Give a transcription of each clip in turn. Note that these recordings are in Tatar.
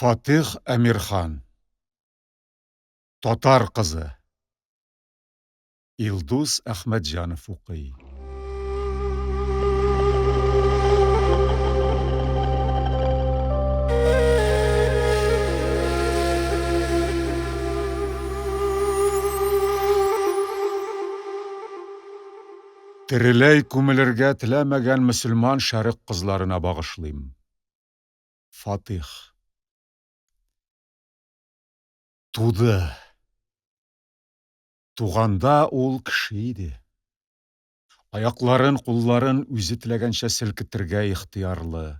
Фатих Әмирхан. Татар кызы. Илдус Әхмәтҗанов укый. Тереләй күмелергә теләмәгән мөселман шәрык кызларына багышлыйм. Фатих. Туды. Туганда ул кеше иде. Аякларын, кулларын үзе теләгәнчә селкетергә ихтыярлы.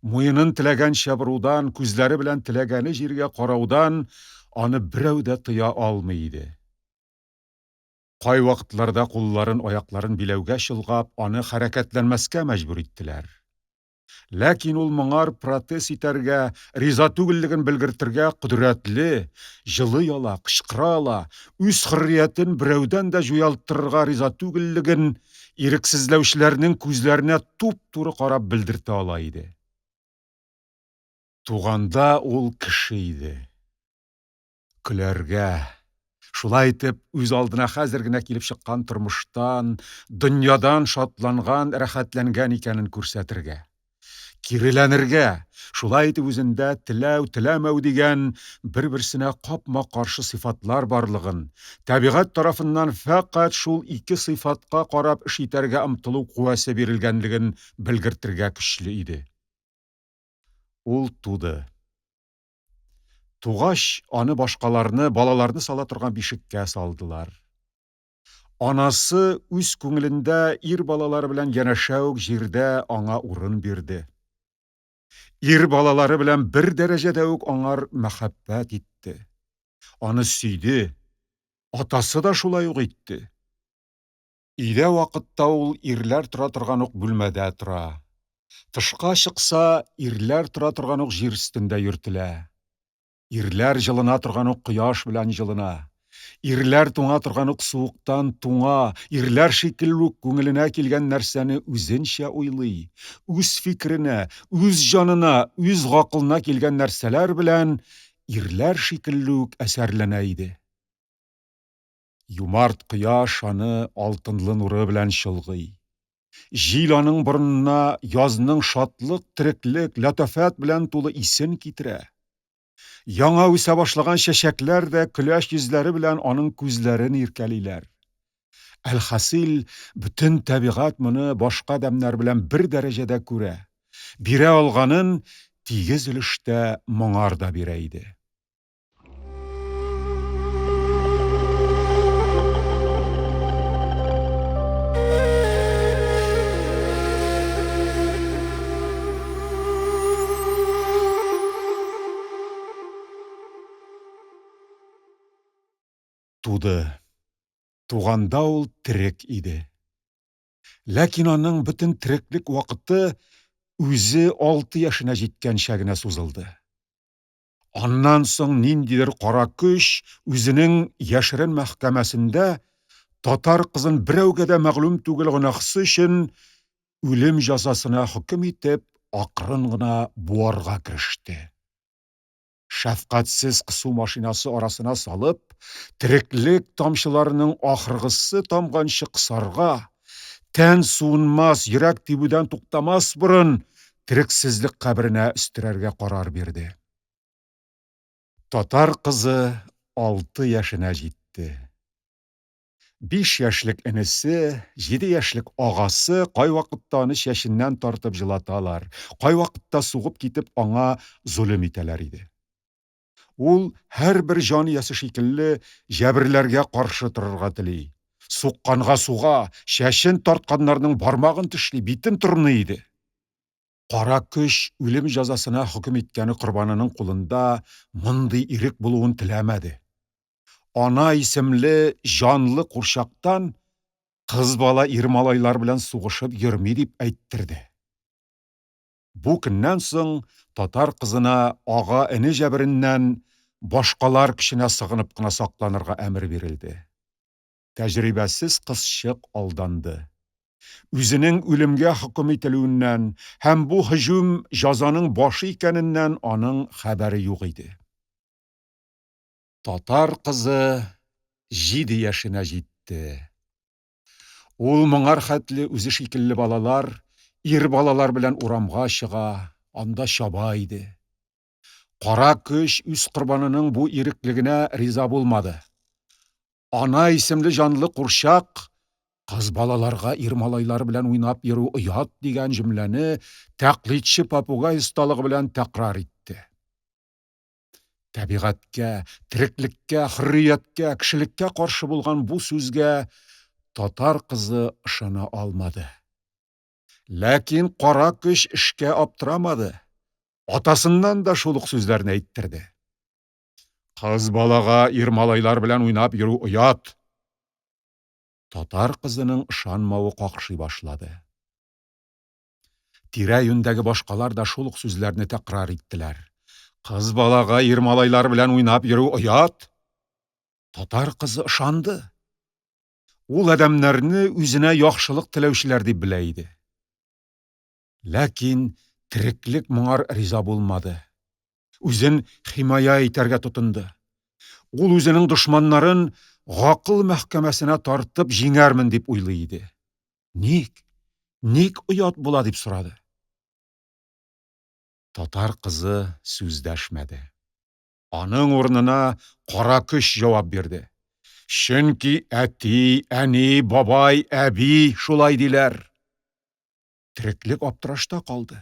Муенын теләгәнчә борудан, күзләре белән теләгәне җиргә караудан аны берәү дә тыя алмый иде. Кайвакытларда кулларын, аякларын биләүгә чолгап, аны хәрәкәтләнмәскә мәҗбүр иттеләр. Ләкин ул моңар протест итәргә, риза түгеллеген белгертергә кодрәтле, җылый ала, кычкыра ала, үз хөрриятен берәүдән дә җуялттырырга риза түгеллеген ирексезләүчеләрнең күзләренә туп-туры карап белдертә ала иде. Туганда ул кеше иде. Көләргә, шулай итеп, үз алдына хәзер генә килеп чыккан тормыштан, дөньядан шатланган, рәхәтләнгән икәнен күрсәтергә. Киреләнергә, шулай итеп үзендә теләү, теләмәү дигән бер-берсенә капма-каршы сыйфатлар барлыгын, табигать тарафыннан фәкать шул ике сыйфатка карап эш итәргә омтылу куәсе бирелгәнлеген белгертергә көчле иде. Ул туды. Тугач, аны башкаларны, балаларны сала торган бишеккә салдылар. Анасы үз күңелендә ир балалары белән янәшә үк җирдә аңа урын бирде. Ир балалары белән бер дәрәҗәдә үк аңар мәхәббәт итте. Аны сөйде. Атасы да шулай ук итте. Өйдә вакытта ул ирләр тора торган ук бүлмәдә тора. Тышка чыкса, ирләр тора торган ук җир өстендә йөртелә. Ирләр җылына торган ук кояш белән җылына. Ирләр туңа торган ук суыктан туңа, ирләр шикелле үк күңеленә килгән нәрсәне үзенчә уйлый, үз фикеренә, үз җанына, үз гакылына килгән нәрсәләр белән ирләр шикелле үк әсәрләнә иде. Юмарт кояш аны алтынлы нуры белән чолгый. Җил аның борынына язның шатлык, тереклек, ләтафәт белән тулы исен китерә. Яңа үсә башлаган чәчәкләр дә көләч йөзләре белән аның күзләрен иркәлиләр. Әлхасил, бөтен табигать моны башка адәмнәр белән бер дәрәҗәдә күрә, бирә алганын тигез өлештә моңар да бирә иде. Туды. Туганда ул терек иде. Ләкин аның бөтен тереклек вакыты үзе 6 яшенә җиткәнчә генә сузылды. Аннан соң ниндидер кара көч үзенең яшерен мәхкәмәсендә татар кызын берәүгә дә мәгълүм түгел гөнаһсы өчен үлем җәзасына хөкем итеп, акрын гына буарга кереште. Шәфкатьсез кысу машинасы арасына салып, тереклек тамчыларының ахыргысы тамганчы кысарга, тән суынмас, йөрәк тибүдән туктамас борын терексезлек каберенә өстерәргә карар бирде. Татар кызы 6 яшенә җитте. 5 яшьлек энесе, 7 яшьлек агасы кайвакытта аны чәченнән тартып җылаталар, кайвакытта сугып китеп аңа золым итәләр иде. Ул, һәрбер җан иясе шикелле, җәберләргә каршы торырга тели. Сукканга суга, чәчен тартканнарның бармагын тешли, битен тырный иде. Кара көч үлем җәзасына хөкем иткәне корбанының кулында мондый ирек булуын теләмәде. Ана исемле җанлы курчактан кыз бала ир малайлар белән сугышып йөрми дип әйттерде. Бу көннән соң татар кызына ага-эне җәбереннән башкалар көченә сыгынып кына сакланырга әмер бирелде. Тәҗрибәсез кызчык алданды. Үзенең үлемгә хөкем ителүеннән һәм бу һөҗүм җазаның башы икәненнән аның хәбәре юк иде. Татар кызы җиде яшенә җитте. Ул моңар хәтле үзе шикелле балалар, ир балалар белән урамга чыга, анда чаба иде. Кара көч үз корбанының бу иреклегенә риза булмады. Ана исемле җанлы курчак кыз балаларга ир малайлар белән уйнап йөрү оят дигән җөмләне тәкълидче попугай осталыгы белән тәкрар итте. Табигатькә, тереклеккә, хөррияткә, кешелеккә каршы булган бу сүзгә татар кызы ышана алмады. Ләкин кара көч эшкә аптырамады. Атасыннан да шул ук сүзләрне әйттерде. Кыз балага ир малайлар белән уйнап йөрү оят. Татар кызының ышанмавы какшый башлады. Тирә-юньдәге башкалар да шул ук сүзләрне тәкрар иттеләр. Кыз балага ир малайлар белән уйнап йөрү оят. Татар кызы ышанды. Ул адәмнәрне үзенә яхшылык теләүчеләр дип белә иде. Ләкин тереклек моңар риза булмады. Үзен химая итәргә тотынды. Ул үзенең дошманнарын гакыл мәхкәмәсенә тартып җиңәрмен дип уйлый иде. Ник? Ник оят була дип сорады. Татар кызы сүз дәшмәде. Аның урынына кара көч җавап бирде. Чөнки әти, әни, бабай, әби шулай диләр. Тереклек аптырашта калды.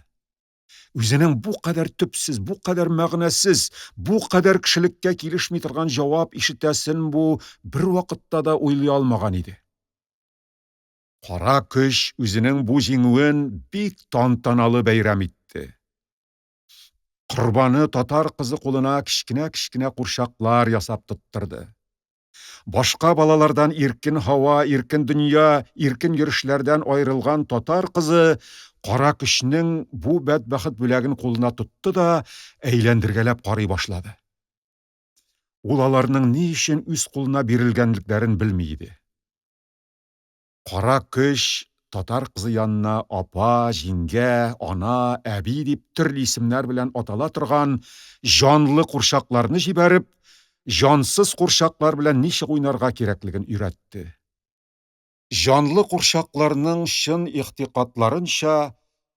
Үзенең бу кадәр төпсез, бу кадәр мәгънәсез, бу кадәр кешелеккә килешми торган җавап ишетәсен бу бервакытта да уйлый алмаган иде. Кара көч үзенең бу җиңүен бик тантаналы бәйрәм итте. Корбаны татар кызы кулына кечкенә-кечкенә курчаклар ясап тоттырды. Башка балалардан иркен һава, иркен дөнья, иркен йөрешләрдән аерылган татар кызы кара көчнең бу бәдбәхет бүләген кулына тотты да әйләндергәләп карый башлады. Ул аларның ни өчен үз кулына бирелгәнлекләрен белми иде. Кара көч татар кызы янына апа, җиңгә, ана, әби дип төрле исемнәр белән атала торган җанлы курчакларны җибәреп, җансыз курчаклар белән ничек уйнарга кирәклеген өйрәтте. Җанлы курчакларның чын игътикадларынча,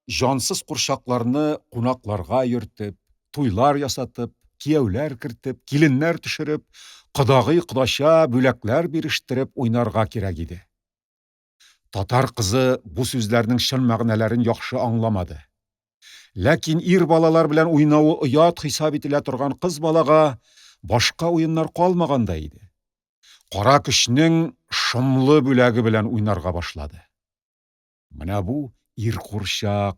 җансыз курчакларны кунакларга йөртеп, туйлар ясатып, кияүләр кертеп, киленнәр төшереп, кодагый-кодача бүләкләр бирештереп уйнарга кирәк иде. Татар кызы бу сүзләрнең чын мәгънәләрен яхшы аңламады. Ләкин ир балалар белән уйнавы оят хисап ителә торган кыз балага башка уеннар калмаган да иде. Кара көчнең шомлы бүләге белән уйнарга башлады. Менә бу ир курчак,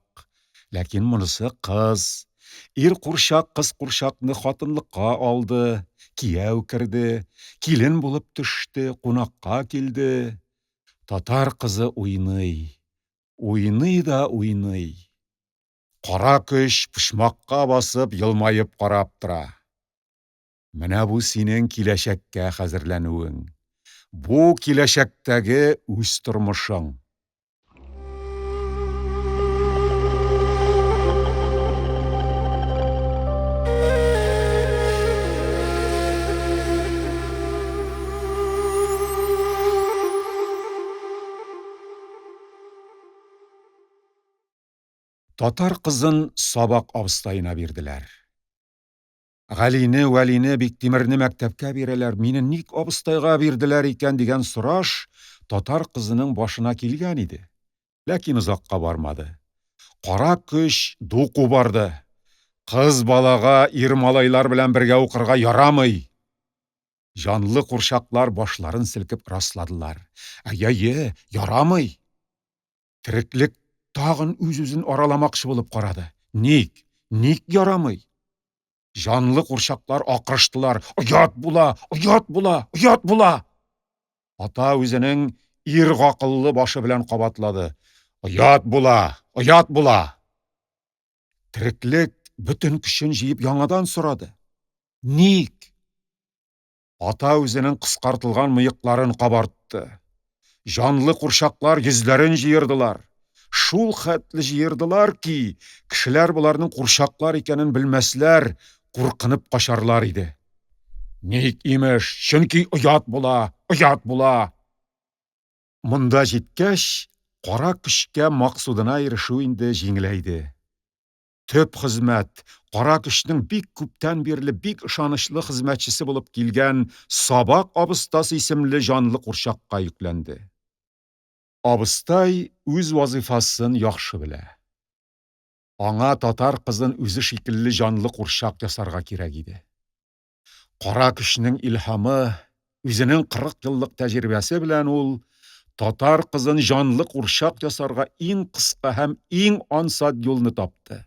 ләкин монысы кыз. Ир курчак кыз курчакны хатынлыкка алды, кияү керде, килен булып төште, кунакка килде. Татар кызы уйный, уйный да уйный. Кара көч почмакка басып елмаеп карап тора. Менә бу синең киләчәккә хәзерләнүең. Бу киләчәктәге үз тормышың. Татар кызын сабак абыстаена бирделәр. Галине, Вәлине, Биктимерне мәктәпкә бирәләр, мине ник абыстайга бирделәр икән дигән сораш татар кызының башына килгән иде. Ләкин озакка бармады. Кара көч ду кубарды. Кыз балага ир малайлар белән бергә укырга ярамый. Җанлы курчаклар башларын селкеп расладылар. Әйе, ярамый. Тереклек тагын үз-үзен араламакчы булып карады. Ник? Ник ярамый? Җанлы курчаклар акырыштылар. Оят була! Оят була! Оят була! Ата үзенең ир гакыллы башы белән кабатлады. Оят була! Оят була! Тереклек бөтен көчен җыеп яңадан сорады. Ник? Ата үзенең кыскартылган мыекларын кабартты. Җанлы курчаклар йөзләрен җыердылар. Шул хәтле җыердылар ки, кешеләр боларның курчаклар икәнен белмәсләр, куркынып качарлар иде. Ник имеш, чөнки оят була, оят була. Монда җиткәч, кара көчкә максудына ирешү инде җиңеләйде. Төп хезмәт, кара көчнең бик күптән бирле бик ышанычлы хезмәтчесе булып килгән Сабак абыстасы исемле җанлы курчакка йөкләнде. Абыстай үз вазыйфасын яхшы белә. Аңа татар кызын үзе шикелле җанлы курчак ясарга кирәк иде. Кара көчнең илһамы, үзенең 40 еллык тәҗрибәсе белән ул татар кызын җанлы курчак ясарга иң кыска һәм иң ансат юлны тапты.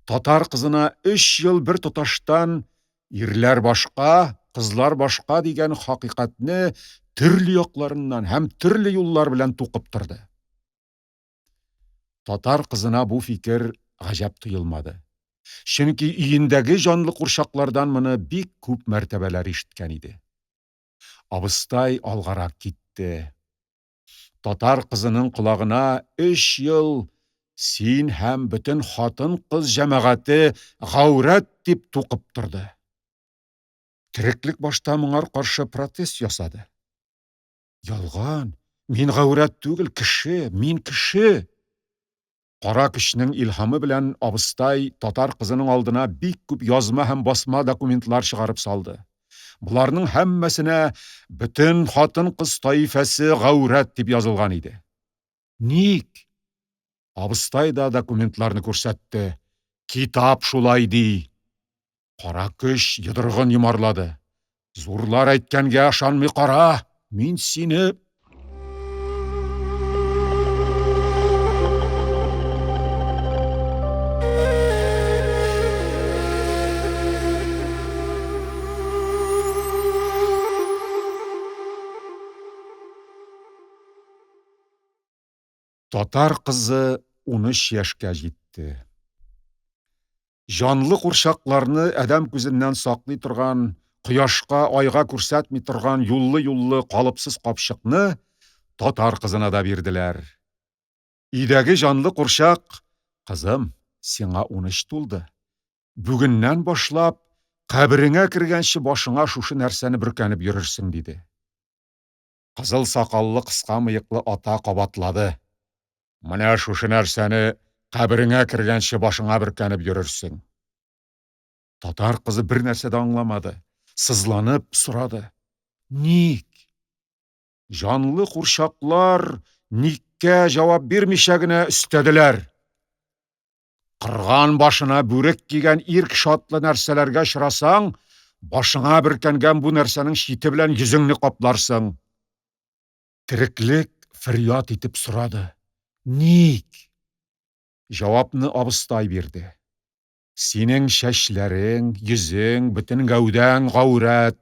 Татар кызына өч ел бер тоташтан ирләр башка, кызлар башка дигән хакыйкатьне төрле якларыннан һәм төрле юллар белән тукып торды. Татар кызына бу фикер гаҗәп тоелмады. Чөнки өендәге җанлы курчаклардан моны бик күп мәртәбәләр ишеткән иде. Абыстай алгарак китте. Татар кызының колагына өч ел син һәм бөтен хатын-кыз җәмәгате гаурәт дип тукып торды. Тереклек башта моңар каршы протест ясады. Ялган, мин гаурәт түгел, кеше, мин кеше. Кара көчнең илһамы белән абыстай татар кызының алдына бик күп язма һәм басма документлар чыгарып салды. Боларның һәммәсенә бөтен хатын-кыз таифәсе гаурәт дип язылган иде. Ник? Абыстай да документларны күрсәтте. Китап шулай ди. Кара көч йодрыгын йомарлады. Зурлар әйткәнгә ышанмый кара, мин сине Татар кызы 13 яшькә җитте. Җанлы курчакларны адәм күзеннән саклый торган, кояшка, айга күрсәтми торган юллы-юллы калыпсыз капчыкны татар кызына да бирделәр. Өйдәге җанлы курчак, кызым, сиңа 13 тулды. Бүгеннән башлап, кабереңә кергәнче башыңа шушы нәрсәне бөркәнеп йөрерсең, диде. Кызыл сакаллы кыска мыеклы ата кабатлады. Менә шушы нәрсәне кабереңә кергәнче башыңа бөркәнеп йөрерсең. Татар кызы бер нәрсә дә аңламады. Сызланып сорады. Ник? Җанлы курчаклар никкә җавап бирмичә генә өстәделәр. Кырган башына бүрек кигән ир кеше атлы нәрсәләргә очрасаң, башыңа бөркәнгән бу нәрсәнең чите белән йөзеңне капларсың. Тереклек фөрьяд итеп сорады. Ник? Җавапны абыстай бирде. Синең чәчләрең, йөзең, бөтен гәүдәң гаурәт.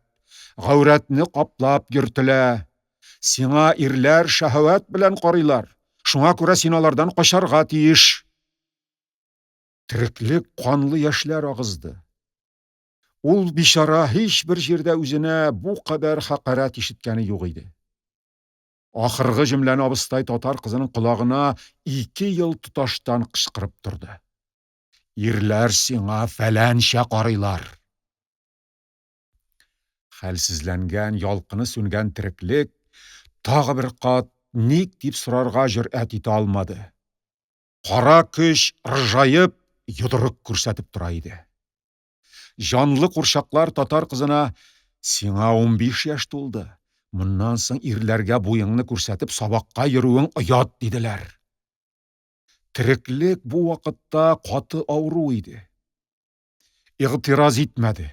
Гаурәтне каплап йөртелә. Сиңа ирләр шәһәвәт белән карыйлар. Шуңа күрә син алардан качарга тиеш. Тереклек канлы яшьләр агызды. Ул бичара һичбер җирдә үзенә бу кадәр хакарәт ишеткәне юк иде. Ахыргы җөмләне абыстай татар кызының колагына ике ел тоташтан кычкырып торды. Ирләр сиңа фәләнчә карыйлар. Хәлсезләнгән, ялкыны сүнгән тереклек тагы бер кат ник дип сорарга җөрьәт итә алмады. Кара көч ыржаеп, йодрык күрсәтеп тора иде. Җанлы курчаклар татар кызына сиңа 15 яшь тулды. Моннан соң ирләргә буеңны күрсәтеп сабакка йөрүең оят диделәр. Тереклек бу вакытта каты авыру иде. Игътираз итмәде.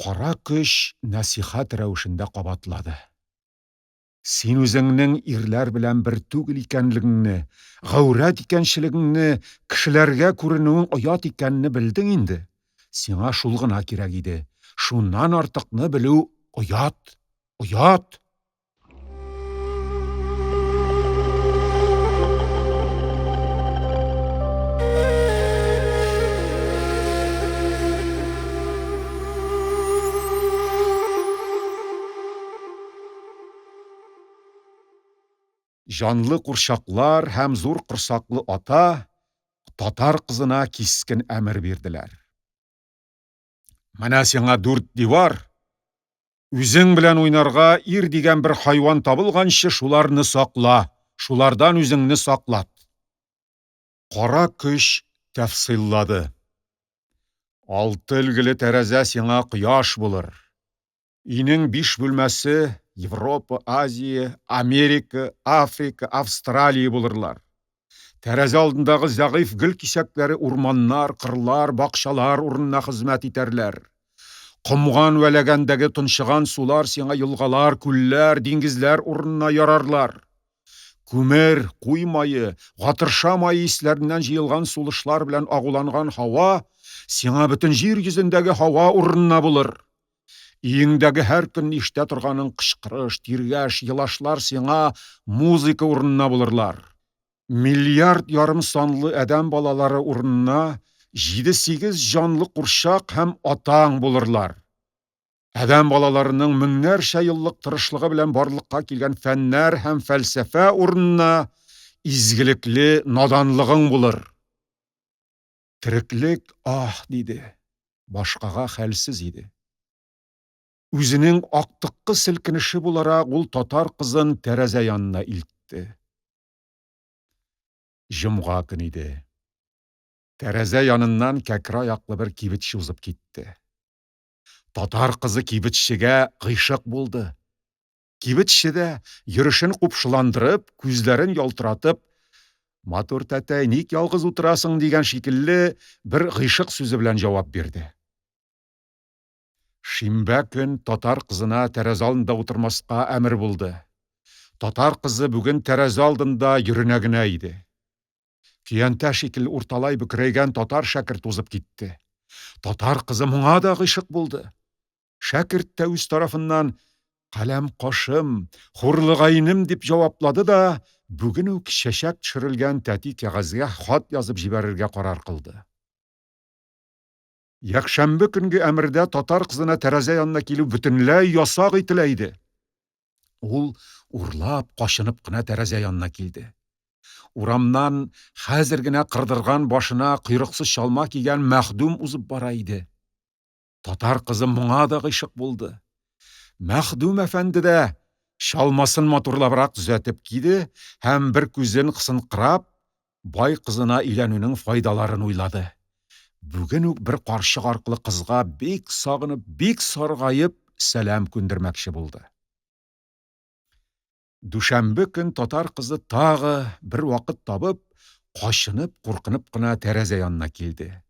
Кара көч нәсихәт рәвешендә кабатлады. Син үзеңнең ирләр белән бер түгел икәнлегеңне, гаурәт икәнчелегеңне, кешеләргә күренүең оят икәнне белдең инде. Сиңа шул гына кирәк иде. Шуннан артыкны белү оят, оят. Җанлы курчаклар һәм зур корсаклы ата татар кызына кискен әмер бирделәр. Менә сиңа дүрт дивар, үзең белән уйнарга ир дигән бер хайван табылганчы шуларны сакла, шулардан үзеңне саклат. Кара көч тәфсыйллады. Алты өлгеле тәрәзә сиңа кояш булыр. Өйнең биш бүлмәсе Европа, Азия, Америка, Африка, Австралия булырлар. Тәрәзә алдындагы зәгыйфь гөл кисәкләре урманнар, кырлар, бакчалар урынына хезмәт итәрләр. Комган вә ләгәндәге тончыган сулар сиңа елгалар, күлләр, диңгезләр урынына ярарлар. Күмер, куй мае, гатырша мае исләреннән җыелган сулышлар белән агуланган һава сиңа бөтен җир йөзендәге һава урынына булыр. Өеңдәге һәр көн ишетә торганың кычкырыш, тиргәш, елашлар сиңа музыка урынына булырлар. Миллиард ярым санлы адәм балалары урынына җиде-сигез җанлы курчак һәм атаң булырлар. Адәм балаларының меңнәрчә еллык тырышлыгы белән барлыкка килгән фәннәр һәм фәлсәфә урынына изгелекле наданлыгың булыр. Тереклек аһ диде, башкага хәлсез иде. Үзенең актыккы селкенеше буларак ул татар кызын тәрәзә янына илтте. Җомга көн иде. Тәрәзә яныннан кәкре аяклы бер кибетче узып китте. Татар кызы кибетчегә гыйшык булды. Кибетче дә, йөрешен купшыландырып, күзләрен ялтыратып, Матур тәтәй, ник ялгыз утырасың дигән шикелле бер гыйшык сүзе белән җавап бирде. Шимбә көн татар кызына тәрәзә алдында утырмаска әмер булды. Татар кызы бүген тәрәзә алдында йөренә генә иде. Көянтә шикелле урталай бөкрәйгән татар шәкерт узып китте. Татар кызы моңа да гыйшык булды. Шәкерт тә үз тарафыннан Каләм кашым, хурлыгайным дип җаваплады да, бүген үк чәчәк төшерелгән тәти кәгазьгә хат язып җибәрергә карар кылды. Якшәмбе көнге әмердә татар кызына тәрәзә янына килү бөтенләй ясак ителә иде. Ул урлап, качынып кына тәрәзә янына килде. Урамнан хәзер генә кырдырган башына койрыксыз чалма кигән мәхдүм узып бара иде. Татар кызы моңа да гыйшык булды. Мәхдүм әфәнде дә чалмасын матурлабрак төзәтеп киде һәм бер күзен кысынкырап, бай кызына өйләнүнең файдаларын уйлады. Бүген үк бер карчык аркылы кызга бик сагынып, бик саргаеп сәлам күндермәкче булды. Дүшәмбе көн татар кызы тагы бер вакыт табып, качынып, куркынып кына тәрәзә янына килде.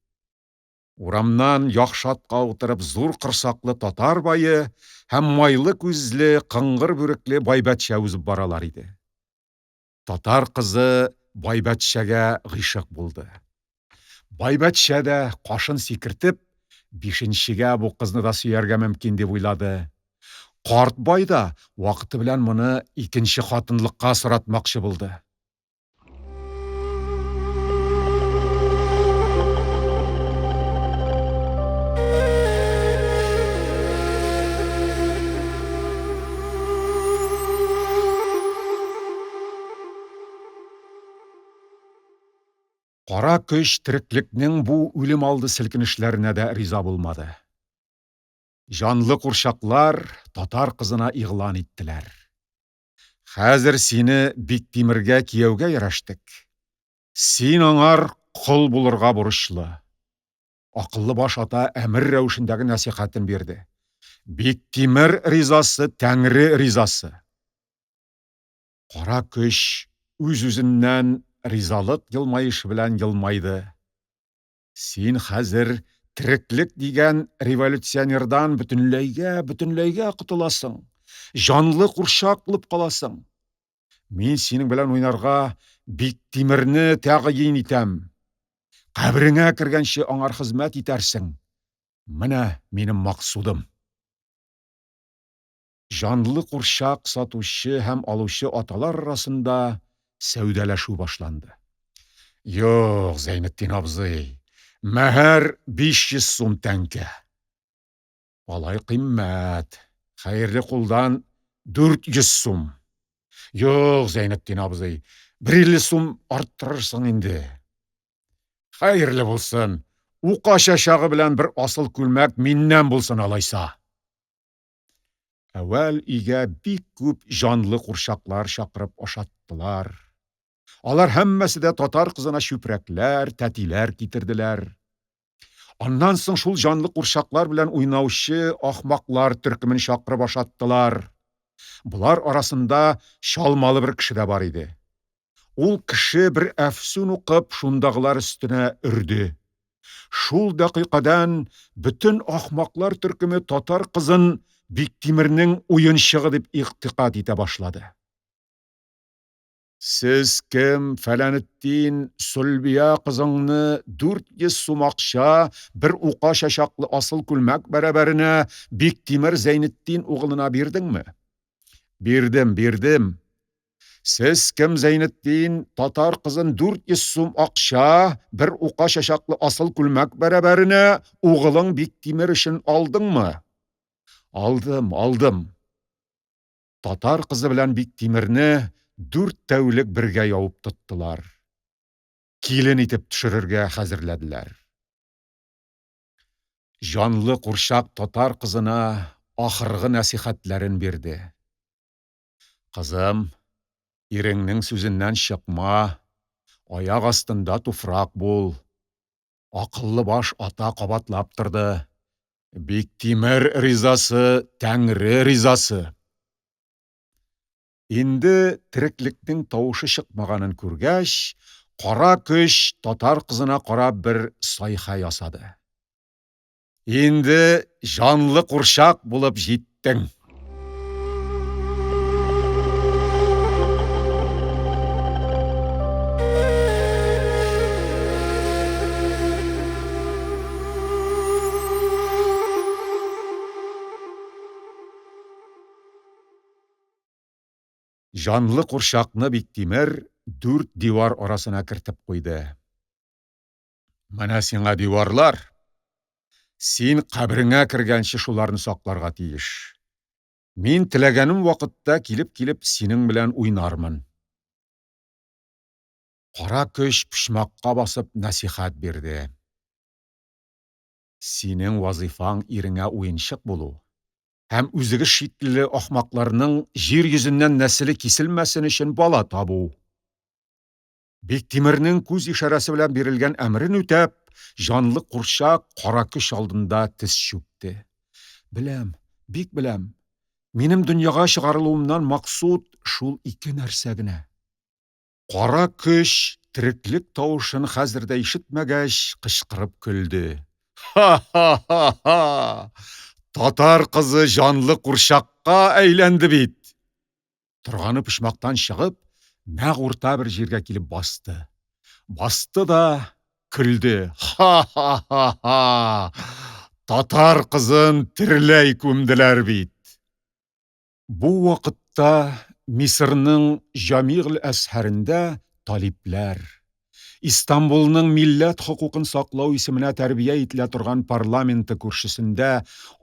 Урамнан яхшы атка утырып зур корсаклы татар бае һәм майлы күзле, кыңгыр бүрекле байбәтчә узып баралар иде. Татар кызы байбәтчәгә гыйшык булды. Байбәтчә дә кашын сикертеп, бишенчегә бу кызны да сөяргә мөмкин дип уйлады. Карт бай да вакыты белән моны икенче хатынлыкка соратмакчы булды. Кара көч тереклекнең бу үлем алды селкенешләренә дә риза булмады. Җанлы курчаклар татар кызына игълан иттеләр. Хәзер сине Биктимергә кияүгә ярәштек. Син аңар кол булырга бурычлы. Акыллы баш ата әмер рәвешендәге нәсихәтен бирде. Биктимер ризасы, Тәңре ризасы. Кара көч үз-үзеннән ризалык елмаешы белән елмайды. Син хәзер тереклек дигән революционердан бөтенләйгә, бөтенләйгә котыласың. Җанлы курчак булып каласың. Мин синең белән уйнарга Биктимерне тәгъйин итәм. Кабереңә кергәнче аңар хезмәт итәрсең. Менә минем максудым. Җанлы курчак сатучы һәм алучы аталар арасында сәүдәләшү башланды. Юк, Зәйнетдин абзый, мәһәр 500 сум тәңкә. Алай кыйммәт. Хәерле кулдан 400 сум. Юк, Зәйнетдин абзый, бер 50 сум арттырырсың инде. Хәерле булсын. Ука чачагы белән бер асыл күлмәк миннән булсын алайса. Әүвәл өйгә бик күп җанлы курчаклар чакырып ашаттылар. Алар һәммәсе дә татар кызына чүпрәкләр, тәтиләр китерделәр. Аннан соң шул җанлы курчаклар белән уйнаучы ахмаклар төркемен чакырып ашаттылар. Болар арасында чалмалы бер кеше дә бар иде. Ул кеше бер әфсүн укып, шундагылар өстенә өрде. Шул дәкыйкадән бөтен ахмаклар төркеме татар кызын Биктимернең уенчыгы дип игътикад итә башлады. Сез кем, Фәләнетдин, Сөлбия кызыңны 400 сум акча, бер ука чачаклы асыл күлмәк бәрабәренә Биктимер Зәйнетдин угылына бирдеңме? Бирдем, бирдем. Сез кем, Зәйнетдин, татар кызын 400 сум акча, бер ука чачаклы асыл күлмәк бәрабәренә угылың Биктимер өчен алдыңмы? Алдым, алдым. Татар кызы белән Биктимерне дүрт тәүлек бергә явып тоттылар. Килен итеп төшерергә хәзерләделәр. Җанлы курчак татар кызына ахыргы нәсихәтләрен бирде. Кызым, иреңнең сүзеннән чыкма, аяк астында туфрак бул. Акыллы баш ата кабатлап торды. Биктимер ризасы, Тәңре ризасы. Инде тереклекнең тавышы чыкмаганын күргәч, кара көч татар кызына карап бер сайха ясады. Инде җанлы курчак булып җиттең. Җанлы курчакны Биктимер дүрт дивар арасына кертеп куйды. Менә сиңа диварлар. Син кабереңә кергәнче шуларны сакларга тиеш. Мин теләгәнем вакытта килеп-килеп синең белән уйнармын. Кара көч почмакка басып нәсихәт бирде. Синең вазыйфаң иреңә уенчык булу һәм үзегез шикле ахмакларның җир йөзеннән нәселе киселмәсен өчен бала табу. Биктимернең күз ишарәсе белән бирелгән әмерен үтәп, җанлы курчак кара көч алдында тез чүкте. Беләм, бик беләм. Минем дөньяга чыгарылуымнан максуд шул ике нәрсә генә. Кара көч тереклек тавышын хәзер дә ишетмәгәч, кычкырып көлде. Ха-ха-ха-ха! Татар кызы җанлы курчакка әйләнде бит! Торганы почмактан чыгып, нәкъ урта бер җиргә килеп басты. Басты да көлде. Ха-ха-ха-ха! Татар кызын тереләй күмделәр бит. Бу вакытта Мисырның Җамигъ әсһәрендә талипләр, Истанбулның милләт хокукын саклау исеменә тәрбия ителә торган парламенты күршесендә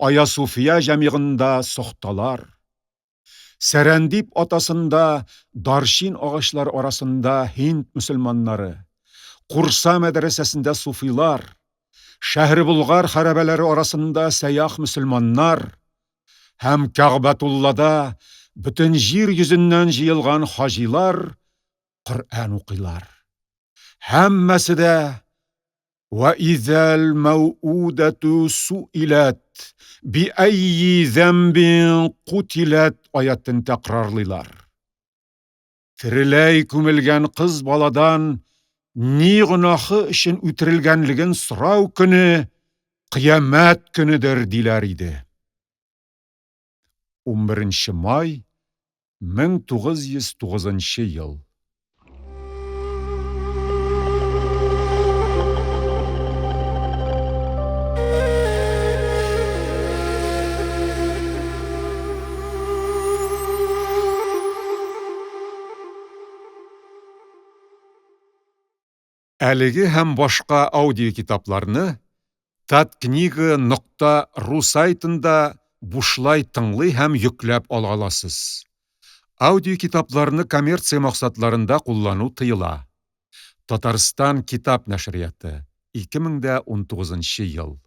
Ая Суфия җәмигында сохталар, Сәрәндип атасында дарчин агачлар арасында һинд мөселманнары, Курса мәдрәсәсендә суфилар, Шәһре Болгар хәрабәләре арасында сәях мөселманнар һәм Кәгъбәтуллада бөтен җир йөзеннән җыелган хаҗилар Коръән укыйлар. Һәммәсе дә Вә изәл мәүүдәтү суиләт би әйи зәмбин кутиләт аятен тәкрарлыйлар. Тереләй күмелгән кыз баладан ни гөнаһы өчен үтерелгәнлеген сорау көне кыямәт көнедер диләр иде. 11 май 1909 ел. Әлеге һәм башка аудиокитапларны Таткнига нокта ру сайтында бушлай тыңлый һәм йөкләп ала аласыз. Аудиокитапларны коммерция максатларында куллану тыела. Татарстан китап нәшрияты, 2019 ел.